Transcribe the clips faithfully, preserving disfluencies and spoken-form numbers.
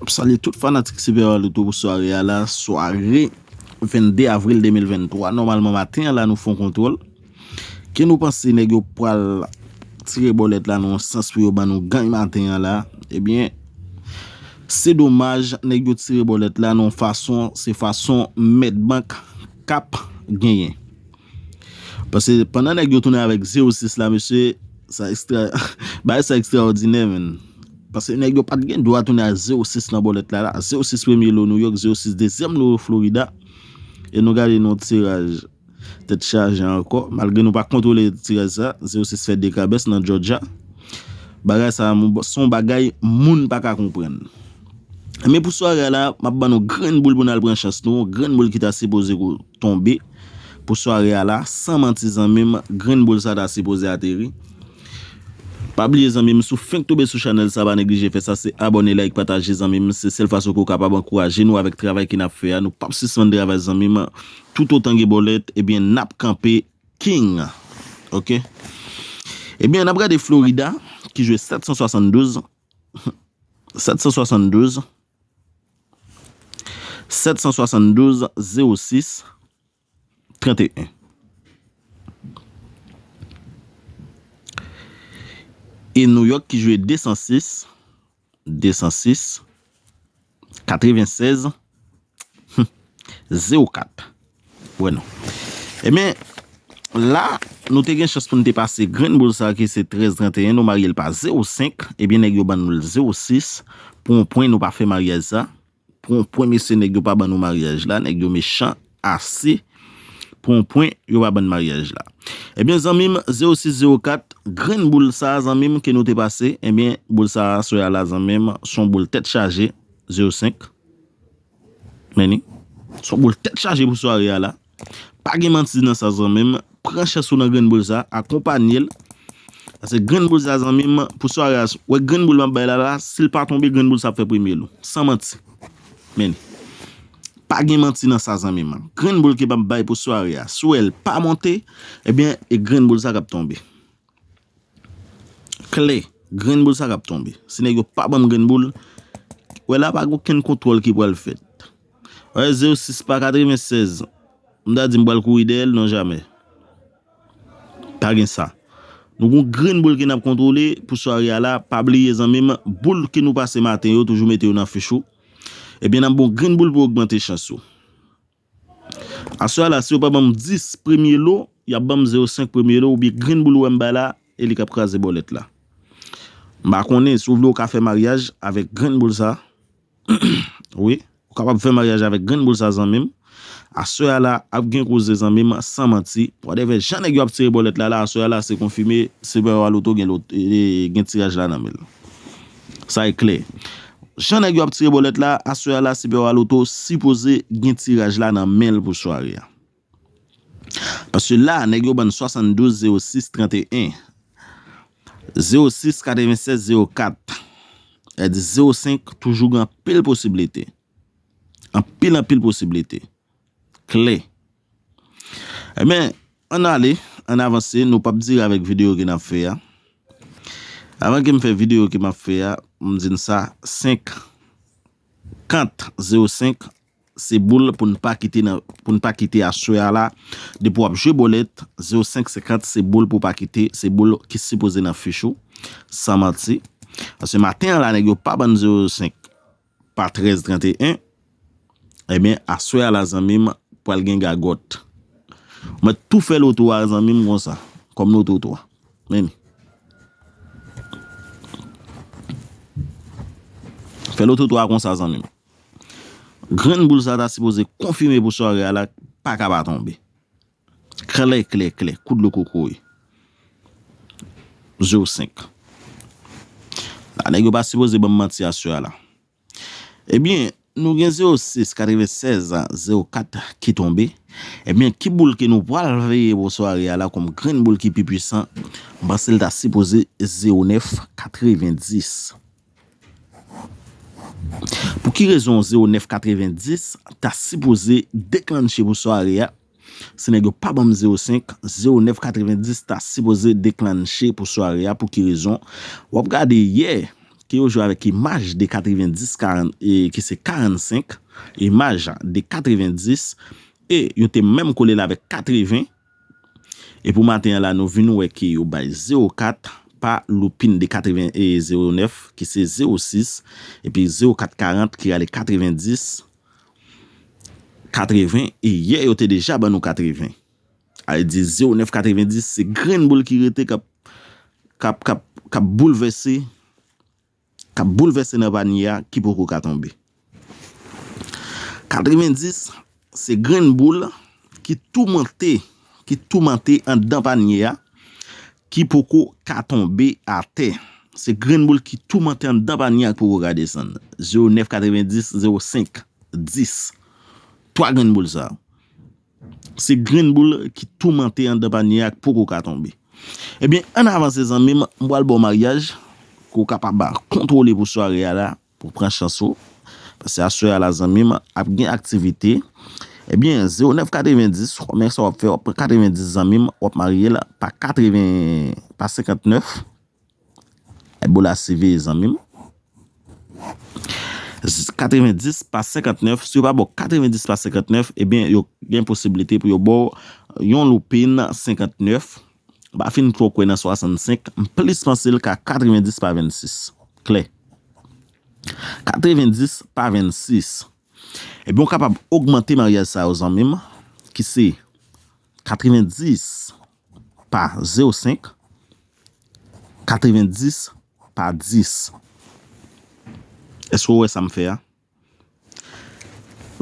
Ap salye tout fanatik Super Loto pou sware a la, sware vennde avril de mil venntwa. Nòmalman, maten an la, nou fè yon kontwòl. Ke nou panse nèg yo pral tire bòlèt la nan yon sans pou yo ban nou gany maten an la? Ebyen, se domaj, nèg yo tire bòlèt la nan yon fason, se fason Medbank k ap genyen. Paske pandan nèg yo tounen avèk zewo sis la, mesye, sa ekstra, bagay sa ekstraòdinè, menn. Paske nèg yo pa t gen dwa tounen ak zewo sis nan bòlèt la, la. Zewo sis premye lo New York, zewo sis dezyèm lo Florida. E nou gade nan tiraj tèt chaje ankò. Malgre nou pa kontwole tiraj sa, zewo sis fè de kabès nan Georgia. Bagay sa, se yon bagay moun pa ka konprann. Men pou sware a la, m ap ban nou grenn boul pou n al pran chans nou. Grenn boul ki ta sipoze kou- tonbe pou sware a la. San manti, zanmi m, grenn boul sa ta sipoze ateri. Pa bliye, zanmi m, si w fenk tonbe sou chanèl sa, pa neglije fè sa. Se abòne, like, pataje, zanmi m. Se sèl fason ke w kapab ankouraje nou avèk travay ke n ap fè a. Nou p ap sispann travay, zanmi m. Toutotan gen bòlèt, ebyen, n ap kanpe king. Oke? Ebyen, n ap gade Florida, ki jwe sèt san swasanndouz. Sèt san swasanndouz. Sèt san swasanndouz, zewo sis, tranteyen. E New York ki jwe de san sis, de san sis, katrevensèz, zewo kat. Wè non. Ebyen, la, nou te gen chans pou n te pase grenn boul sa ki se trèz tranteyen, nou marye l pa zewo senk, ebyen, nèg yo ban nou l zewo sis. Pou yon pwen, nou pa fè maryaj sa. Pou yon pwen, mesye, nèg yo pa ban nou maryaj la, nèg yo mechan ase. Pou yon pwen, yo pa ban n maryaj la. Ebyen, zanmi m, zewo sis zewo kat, grenn boul sa, zanmi m, ke nou te pase, ebyen, boul sa, aswè a la, zanmi m, se yon boul tèt chaje, zewo senk. Men ni. Se yon boul tèt chaje pou sware a la. Pa gen manti nan sa, zanmi m. Pran chans ou nan grenn boul sa, akonpanye l. Paske grenn boul sa, zanmi m, pou sware a, wè grenn boul m ap bay la la, si l pa tonbe, grenn boul sa ap fè premye lo. San manti. Men ni. Pa gen manti nan sa, zanmi m. Grenn boul ke m ap bay pou sware a, si w wè l pa monte, ebyen, e grenn boul sa k ap tonbe. Klè, grenn boul sa k ap tonbe. Si nèg yo pa ban m grenn boul, wè la pa gen okenn kontwòl ki pral fèt. Wè zewo sis pa katrevensèz, m ta di m pral kouri dèyè l, non, jamè. Pa gen sa. Nou gon grenn boul ke n ap kontwole pou sware a la. Pa bliye, zanmi m, boul ke nou pase maten yo, toujou mete yo nan fich ou. Ebyen, n ap bon grenn boul pou ogmante chans ou. Aswè a la, si yo pa ban m dis premye lo, y ap ban m zewo senk premye lo, oubyen grenn boul ou wè m bay la, e li k ap kraze bòlèt la. M pa konnen, si w vle w ka fè maryaj avèk grenn boul sa. Wi, ou kapab fè maryaj avèk grenn boul sa, zanmi m. Aswè a la, ap gen koze, zanmi m, san manti. Whatever, jan nèg yo ap tire bòlèt la, la, aswè a la, se konfime, Super Loto gen lot, e, gen tiraj la nan men l. Sa e klè. Jan nèg yo ap tire bòlèt la, aswè a la, Super Loto sipoze gen tiraj la nan men l pou sware a. Paske la, nèg yo ban n swasanndouz zewo sis tranteyen, zewo sis katrevensèz zewo kat. Sa di zewo senk toujou gen anpil posiblite. Anpil, anpil posiblite. Klè. Ebyen, ann ale, ann avanse, nou p ap dire avèk videyo ke n ap fè a. Avan ke m fè videyo ke m ap fè a, m di n sa, senk, kat, zewo senk, se boul pou n pa kite nan, pou n pa kite aswè a la. Depi w ap jwe bòlèt, zewo senk senkant, se boul pou w pa kite, se boul ki sipoze nan fich ou, san manti. Paske maten an la, nèg yo pa ban n zewo senk, pa trèz tranteyen, ebyen, aswè a la, zanmi m, pral gen gagòt. Mwen tou fè loto a, zanmi m, konsa, kòm loto twa. Men. Fè loto twa konsa, zanmi m. Grenn boul sa ta sipoze konfime pou sware a la, pa ka pa tonbe. Klè, klè, klè, kou dlo kokoye. Zewo senk. La, nèg yo pa sipoze ban m manti aswè a la. Ebyen, nou gen zewo sis katrevensèz zewo kat ki tonbe. Ebyen, ki boul ke nou pral veye pou sware a la kòm grenn boul ki pi pwisan? M panse l ta sipoze zewo nèf katrevendis. Pou ki rezon zewo nèf katrevendis ta sipoze deklanche pou sware a? Si nèg yo pa ban m zewo senk, zewo nèf katrevendis ta sipoze deklanche pou sware a. Pou ki rezon? W ap gade yè, ke yo jwe avèk imaj de katrevendis, karant, e, ki se karannsenk, imaj de katrevendis, e yo te menm kole l avèk katreven. E pou maten an la, nou vin wè ke yo bay zewo kat pa loupin de katreven e zewo nèf, ki se zewo sis, epi zewo kat karant, ki rale katrevendis, katreven, e yè yo te deja ban nou katreven. Ale di zewo nèf katrevendis, se grenn boul ki rete k ap, k ap, k ap, k ap boulvèse, k ap boulvèse nan panye a, ki poko ka tonbe. Katrevendis, se grenn boul ki toumante, ki toumante anndan panye a, ki poko ka tonbe atè. Se grenn boul ki toumante anndan panye a ki poko ka desann. Zewo nèf katrevendis, zewo senk, dis. Twa grenn boul sa yo. Se grenn boul ki toumante anndan panye a ki poko ka tonbe. Ebyen, ann avanse, zanmi m, m pral ba w maryaj, ke w kapab kontwole pou sware a la, pou pran chans ou. Paske aswè a la, zanmi m, ap gen aktivite. Ebyen, zewo nèf katrevendis, kòman sa w ap fè, w ap pran katrevendis, zanmi m, w ap marye l pa katreven, pa senkantnèf. E boul la seve, zanmi m. Katrevendis pa senkantnèf, si yo pa ba w katrevendis pa senkantnèf, ebyen, yo gen posiblite pou yo ba w yon loupin senkantnèf. M pa fin twò kwè nan swasannsenk, m plis panse l ka katrevendis pa vennsis. Klè. Katrevendis pa vennsis. Ebyen, w kapab ogmante maryaj sa yo, zanmi m, ki se katrevendis pa zewo senk, katrevendis pa dis. Èske w wè sa m fè a?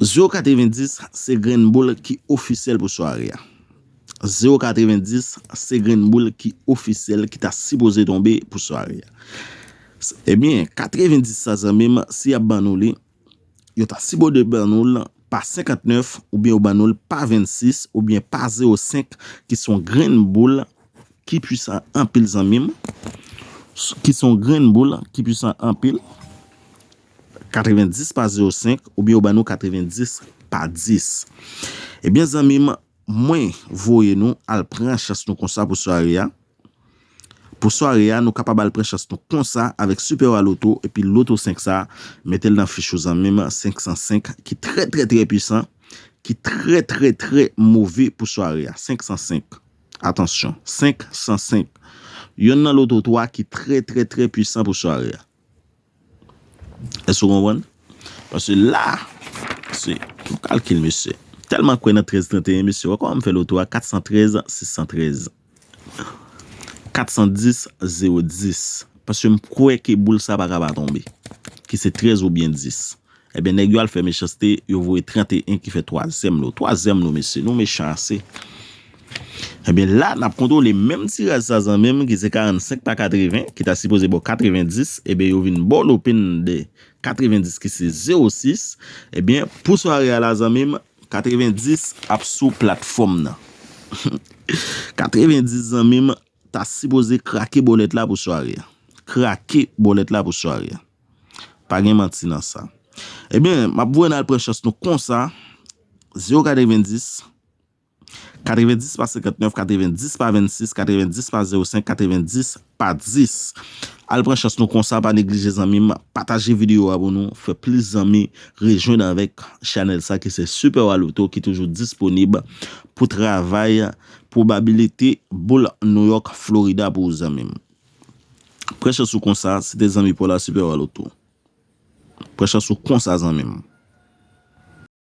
Zewo katrevendis se grenn boul ki ofisyèl pou sware a. Zewo katrevendis se grenn boul ki ofisyèl ki ta sipoze tonbe pou sware a. Ebyen, katrevendis sa, zanmi m, si y ap ban nou li, yo ta sipoze ban nou l pa senkantnèf, oubyen yo ban nou l pa vennsis, oubyen pa zewo senk, ki se yon grenn boul ki pwisan anpil, zanmi m, ki se yon grenn boul ki pwisan anpil, katrevendis pa zewo senk, oubyen yo ban nou katrevendis pa dis. Ebyen, zanmi m, mwen voye nou al pran chans nou konsa pou sware a. Pou sware a, nou kapab al pran chans nou konsa avèk Super Wa Loto epi Loto senk sa, mete l nan fich ou, zanmi m, senk san senk, ki trè, trè, trè pwisan, ki trè, trè, trè move pou sware a. Senk san senk. Atansyon, senk san senk. Yonn nan loto twa ki trè, trè, trè pwisan pou sware a. Èske w konprann? Paske la, se, m kalkil, mesye. Tèlman kwè nan trèz trannteyen, mesye. Wè kòman m fè loto a, kat san trèz, sis san trèz. Kat san dis, zewo dis. Paske m kwè ke boul sa pa ka pa tonbe. Ki se trèz oubyen dis. Ebyen, nèg yo al fè mechanste, yo voye trannteyen ki fè twazyèm lo. Twazyèm lo, mesye, nou mechan ase. Ebyen, la, n ap kontwole menm tiraj sa, zanmi m, ki se karannsenk pa katreven, ki ta sipoze ba w katrevendis, ebyen, yo vin ba w lopen de katrevendis, ki se zewo sis. Ebyen, pou sware a la, zanmi m, katrevendis ap sou platfòm nan. Katrevendis, zanmi m, ta sipoze krake bòlèt la pou sware a. Krake bòlèt la pou sware a. Pa gen manti nan sa. Ebyen, m ap voye n al pran chans nou konsa. Zewo katrevendis, katrevendis pa senkantnèf, katrevendis pa vennsis, katrevendis pa zewo senk, katrevendis pa dis. Al pran chans nou konsa, pa neglije, zanmi m, pataje videyo a pou nou, fè plis zanmi rejwenn avèk chanèl sa ki se Super Wa Loto ki toujou disponib pou travay pwobabilite boul New York, Florida pou ou, zanmi m. Pran chans ou konsa, se te zanmi pa w la, Super Wa Loto. Pran chans ou konsa, zanmi m.